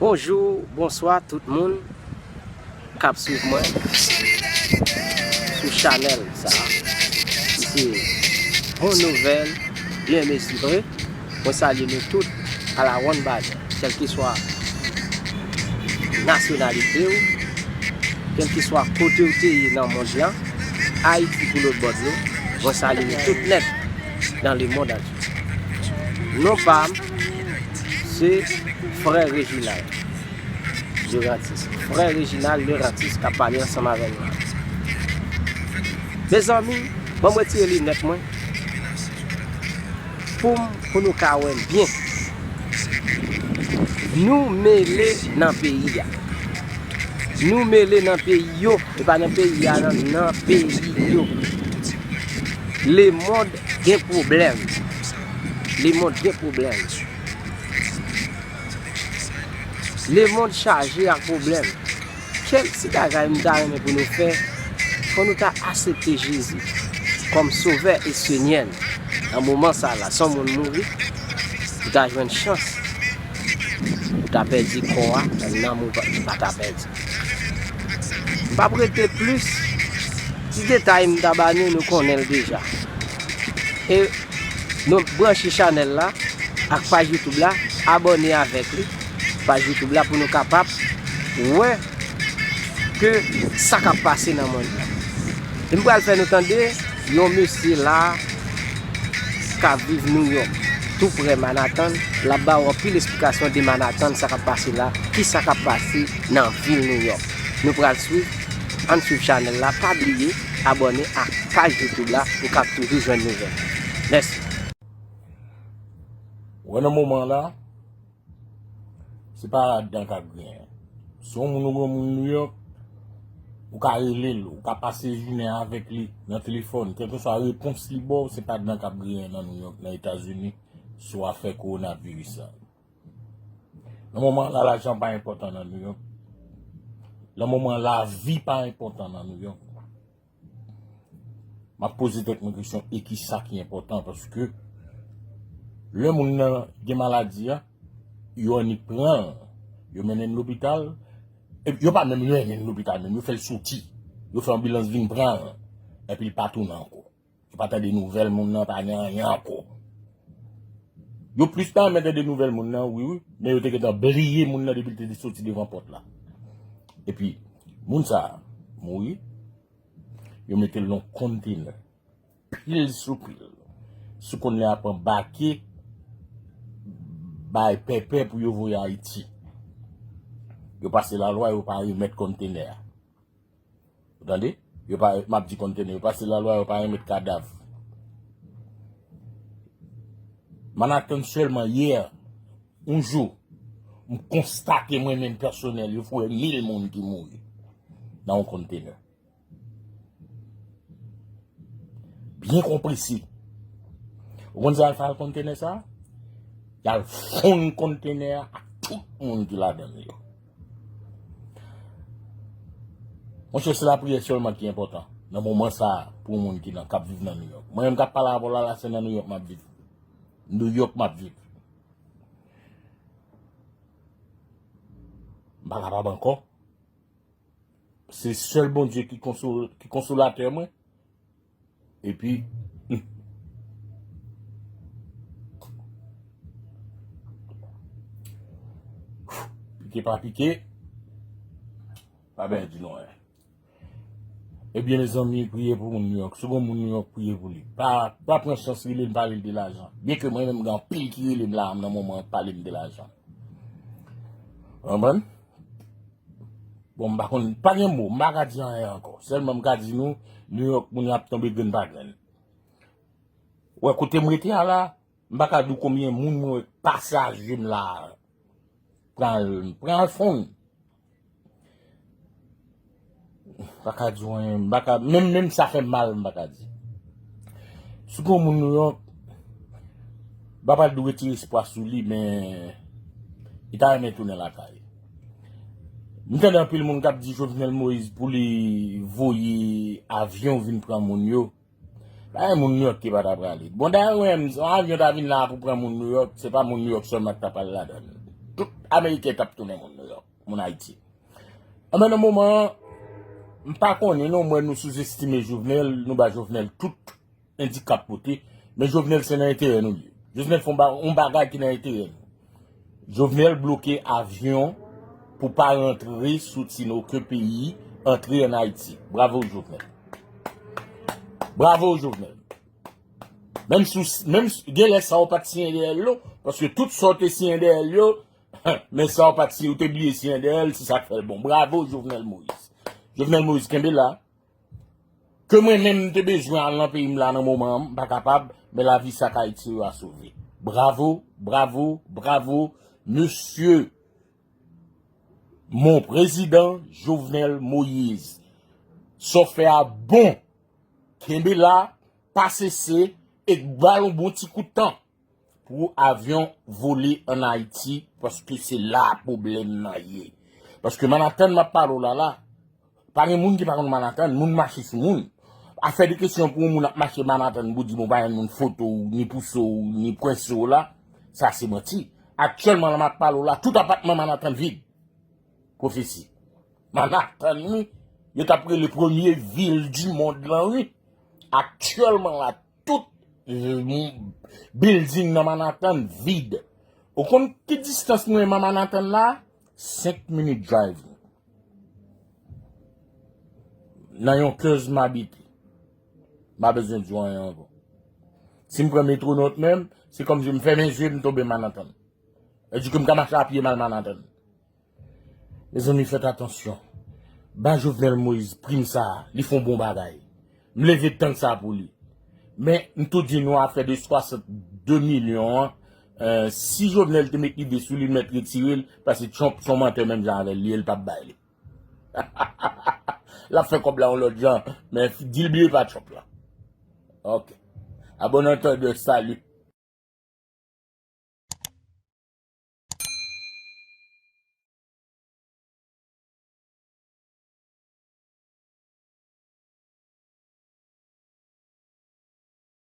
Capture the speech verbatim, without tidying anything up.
Bonjou, bonswa tout moun k ap swiv mwen sou chanèl sa a. Se Bon Nouvèl, Bien Mezire. Mwen salye nou tout alawonnbadè, kèlkeswa nasyonalite w, kèlkeswa kote w te ye nan mond lan, Ayiti pou lòt bò dlo, mwen salye nou tout nèt dans le monde entier. Non pa m, se frè Reginald Lerantis. Frè Reginald Lerantis k ap pale ansanm avè nou la. Mezanmi, ban m retire linèt mwen pou m, pou nou ka wè m byen. Nou mele nan peyi a. Nou mele nan peyi yo. E pa nan peyi a, nan, nan peyi yo. Lemonn gen pwoblèm. Lemonn gen pwoblèm. Lemonn chaje ak pwoblèm. Kèl ti bagay m ta renmen pou nou fè, fò nou ta aksepte Jezi kòm Sovè e Senyè n. Nan moman sa la, si yon moun mouri, ou ta jwenn chans pou ta pèdi kò a, men nanm ou pa, pa ta pèdi. M p ap rete plis, ti detay m ta ba nou, nou konnen l deja. E nou branche chanèl la ak paj YouTube la, abòne avèk li, paj YouTube la, pou nou kapab wè ke sa k ap pase nan mond lan. E m pral fè nou tande yon mesye la k ap viv Nouyòk, tou prè Manhattan. L ap ba w anpil esplikasyon de Manhattan, sa k ap pase la, ki sa k ap pase nan vil Nouyòk. Nou pral swiv, ann swiv chanèl la, pa bliye abòne ak paj YouTube la pou w kab toujou jwenn nouvèl. Mèsi. Wè nan moman la, se pa ladan k ap griyen. Si yon moun ou granmoun Nouyòk, ou ka rele l, ou ka pase jounen avèk li nan telefòn, kèlkeswa repons li ba w, se pa ladan k ap griyen nan Nouyòk, nan Etazini, sou afè kowonaviris la. Nan moman la, lajan pa enpòtan nan Nouyòk. Nan moman lavi pa enpòtan nan Nouyòk. M ap poze tèt mwen kesyon, e ki sa ki enpòtan? Paske lè moun nan gen maladi a, yo annik pran l, yo mennen l lopital, e yo pa menm mennen l lopital menm, yo fè l soti, yo fè anbilans vin pran l, epi l pa tounen ankò. Yo pa tande nouvèl moun nan, pa gen anyen ankò. Yo plis ta renmen tande nouvèl moun nan, wi, wi, men yo te gentan bliye moun nan depi l te soti devan pòt la. Epi, moun sa a mouri, yo mete l nan kontenè, pil sou pil. Sou kontenè a ap anbake, bay pèpè pou yo voye Ayiti. Yo pase lalwa, yo pa remèt kontenè a. Ou tande? Yo pa, m ap di kontenè, yo pase lalwa, yo pa remèt kadav. Manhattan sèlman yè, yon jou, m konstate mwen menm pèsonèl, yo foure mil moun ki mouri nan yon kontenè. Byen konprese. Ou konn sa y al fè ak kontenè sa a? Y al fonn kontenè a ak tout moun ki ladan l yo. Monchè, se lapriyè sèlman ki enpòtan nan moman sa a pou yon moun ki nan, k ap viv nan Nouyòk. Mwen menm k ap pale avè w la, la se nan Nouyòk m ap viv. Nouyòk m ap viv. M pa kapab ankò. Se sèl Bondye ki konsol-, ki konsolatè mwen. Epi, hmm. Pike pa pike, pa byen di nou anyen. Ebyen, mezanmi, priye pou moun Nouyòk. Si w gon moun Nouyòk, priye pou li. Pa, pa pran chans rele l, pale l de lajan. Byenke mwen menm, gen anpil ki rele m la nan moman an, pale m de lajan. Konprann? Bon, m pa konn, pa gen mo, m pa ka di anyen ankò. Sèlman m ka di nou, Nouyòk, moun yo ap tonbe grenn pa grenn. Wè, kote m rete a la, m pa ka di w konbyen moun mwen wè k pase a je m la. Pran l, pran l fonn. M pa ka di w anyen, m pa ka, menm, menm sa fè m mal, m pa ka di. Si gon moun Nouyòk, m pa pral di w retire espwa sou li, men li ta renmen tounen lakay. M tande anpil moun k ap di Jovenel Moïse pou li voye avyon vin pran moun yo. Pa gen moun Nouyòk ki pa ta prale. Bon, dayè, menm, si yon avyon ta vin la pou pran moun Nouyòk, se pa moun Nouyòk sèlman ki ta pral ladan l. tout Ameriken t ap tounen moun Nouyòk, moun Ayiti. Anben, nan moman an, m pa konnen non, m wè nou souzestime Jovenel, nou ba Jovenel tout endikap pote, men Jovenel se nan enterè nou li ye. Jovenel fè yon ba- yon bagay ki nan enterè nou. Jovenel bloke avyon pou pa rantre, soti nan okenn peyi, antre ann Ayiti. Bravo Jovenel. Bravo Jovenel. Menm si, menm si, gen lè sa w pa t siyen dèyè l non, paske tout sa w te siyen dèyè l yo, men sa w pa t siyen, ou te bliye siyen dèyè l, se sa k fè l bon. Bravo Jovenel Moïse. Jovenel Moïse, kenbe la. Ke mwen menm m te bezwen al nan peyi m la nan moman an, m pa kapab, men lavi sa k Ayiti yo a sove. Bravo, bravo, bravo, mesye mon prezidan Jovenel Moïse. Sa w fè a bon. Kenbe la, pa sese, e ba l yon bon ti kout tan pou avyon vole ann Ayiti, paske se la pwoblèm nan ye. Paske Manhattan m ap pale w la la, pa gen moun ki pa konn Manhattan, moun mache sou moun. Afè de kesyon pou yon moun ap mache Manhattan pou di bon pa gen moun foto w, ni pouse w, ni pwense w la, sa se manti. Aktyèlman la m ap pale w la, tout apatman Manhattan vid. Pwofesi. Manhattan wi, yo t ap rele premye vil di mond lan wi. Aktyèlman la, tout, euh, building nan Manhattan vid. Ou konn ki distans mwen menm a Manhattan la? Senk minit drive. Nan yon kèz m abite. M pa bezwen di w anyen ankò. Si m pran metro nòt menm, se kòmsi m fèmen zye m tonbe Manhattan. E di ke m ka mache a pye m al Manhattan. Mezanmi, fèt atansyon. Ba Jovenel Moïse prim sa a, li fè yon bon bagay. M leve tank sa a pou li. Men, m tou di nou afè de swasannde milyon an, euh, si Jovenel te met lide sou li, l mèt retire l, paske Trump se yon mantè menm jan avè l, li ye l p ap bay li. L ap fè kòb la yon lòt jan, men di l bliye pa Trump la. Ok. A bon entendeur, salut.